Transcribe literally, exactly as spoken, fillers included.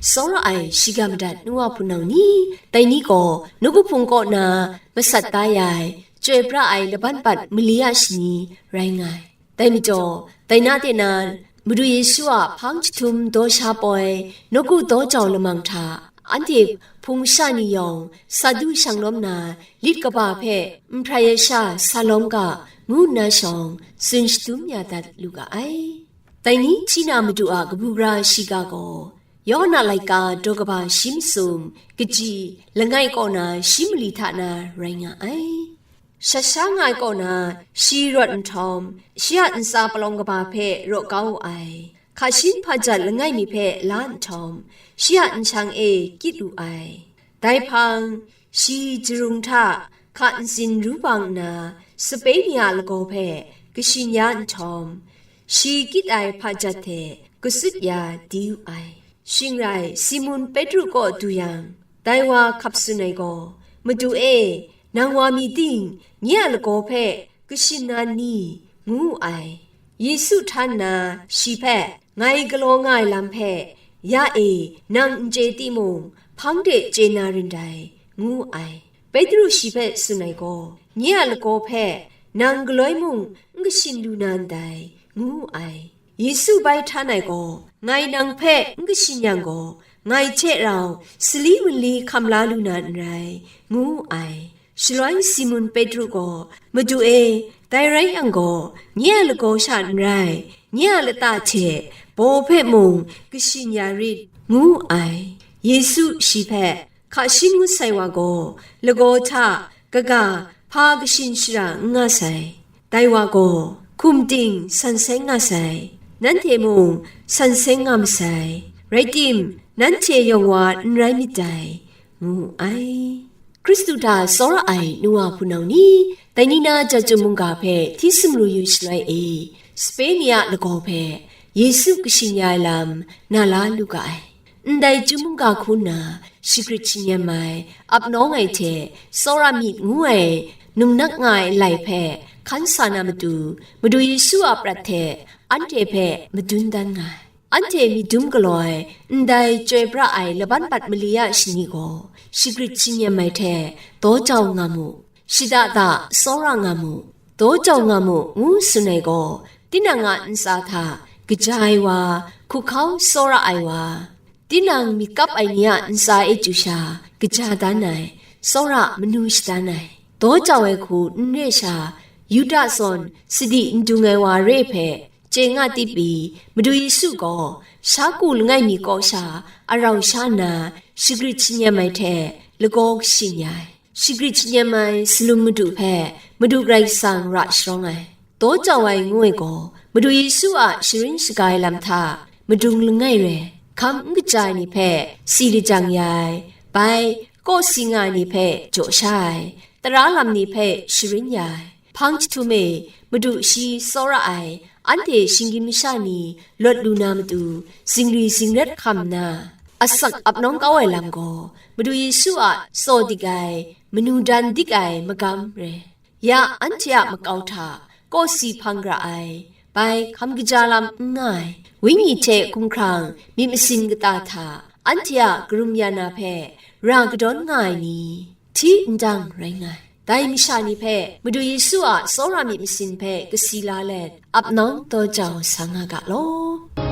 Tsawra ai shiga madat nu wa hpunau ni, dai ni gaw nawku hpung kaw na masat da ya ai, chyoi pra ai laban bat mali a shani rai nga ai. Dai majaw, dai na de na, Madu Yesu a hpang jahtum daw sha poi, nawku daw jau lamang hta, anhte hpung masha ni yawng, sa du shang lawm na, lit kaba hpe n hprai ai sha sa lawm ga, ngu nna shawng, tsun shadum ya dat lu ga ai. Dai ni hti na Madu a kabu gara shiga gaw, Yawhan a laika daw kaba shi masum, kaji langai kaw na shi mali hta na rai nga ai. Shat sha nga ai kaw na shi rawt nhtawm, shi a ntsa palawng kaba hpe raw kau wu ai. Hka shin hpa jat langai mi hpe la nhtawm, shi a nshang e kyit wu ai. Dai hpang, shi jarung hta hka ntsin ru bang nna, sape ni a lagaw hpe kashin ya nhtawm, shi kyit ai hpa jat hte kasut ya di wu ai. Shing rai, Simun Petru kaw du yang, dai wa hkap tsun ai gaw, "Madu e, nang wa mi ting, nye a lagaw hpe kashin na n ni?" ngu wu ai. Yesu htan nna shi hpe, "Ngai galaw nga ai lam hpe, ya e, nang n chye timung, hpang de chye na rin dai," ngu wu ai. Petru shi hpe tsun ai gaw, "Nye a lagaw hpe, nang galoi mung n kashin lu na ndai," ngu wu ai. Yesu bai htan ai gaw, "Ngai nang hpe n kashin yang gaw, ngai hte rau sali wunli hkam la lu na n rai," ngu wu ai. Shaloi Simun Petru gaw, "Madu e, dai rai yang gaw, nye a lagaw sha n rai, nye a lata hte baw hpe mung kashin ya rit," ngu wu ai. Yesu shi hpe, "Hka shin ngut sai wa gaw, lagaw hta kaga hpa kashin shara n nga sai. Dai wa gaw, hkum ting san seng nga sai, nanhte mung san seng nga masai. Rai tim, nanhte yawng wa n rai myit dai," ngu wu ai. Hkristu hta tsawra ai nu wa hpunau ni, dai ni na Jahtum mungga hpe hti sumru yu shaloi e, sape ni a lagaw hpe Yesu kashin ya ai lam na la lu ga ai. Ndai Chyum mungga hku nna shagrit shingyam ai, ap nawng ai hte tsawra myit ngu ai, num nak nga ai lai hpe hkan sa na matu, Madu Yesu a prat hte anhte hpe madun dan nga ai. Anhte myit dum galaw ai, ndai chyoi pra ai laban bat mali a shani gaw, shagrit shingyam ai hte daw jau nga mu, shada da tsawra nga mu, daw jau nga mu, ngu tsun ai gaw, tinang a ntsa hta kaja ai wa, hkuhkau tsawra ai wa, tinang myit kap ai ni a ntsa e chyu sha kaja dan ai, tsawra manu shadan ai, daw jau ai hku n re sha, Yuda zawn sadi n dung ai wa re hpe chye nga tip pyi, Madu Yesu gaw sha ku langai mi kaw sha arau sha nna, shagrit shingyam ai hte lagaw kashin ya ai. Shagrit shingyam ai salum madu hpe Madu Karai Kasang ra sharawng ai. Daw jau ai ngu ai gaw, Madu Yesu a sharin shaga ai lam hta madung langai re, hkam n kaja ai ni hpe si lajang ya ai, bai kawsi nga ai ni hpe jaw sha ai, tara lam ni hpe sharin ya ai. Hpang jahtum e, Madu shi tsawra ai, anhte shinggyim masha ni lawt lu na matu, zingri zingrat hkam nna, asak ap nawng kau ai lam gaw, Madu Yesu a tsaw dik ai, manu dan dik ai magam re. Ya anhte a makau hta kawsi hpang ra ai, bai hkam kaja lam n nga ai, Wenyi hte hkumhkrang myit masin kata hta anhte a karum ya na hpe ra kadawn nga ai ni, hti ndang rai nga ai. Dai masha ni hpe Madu Yesu a tsawra myit masin hpe kasi la let, ap nawng daw jau sa nga ga law.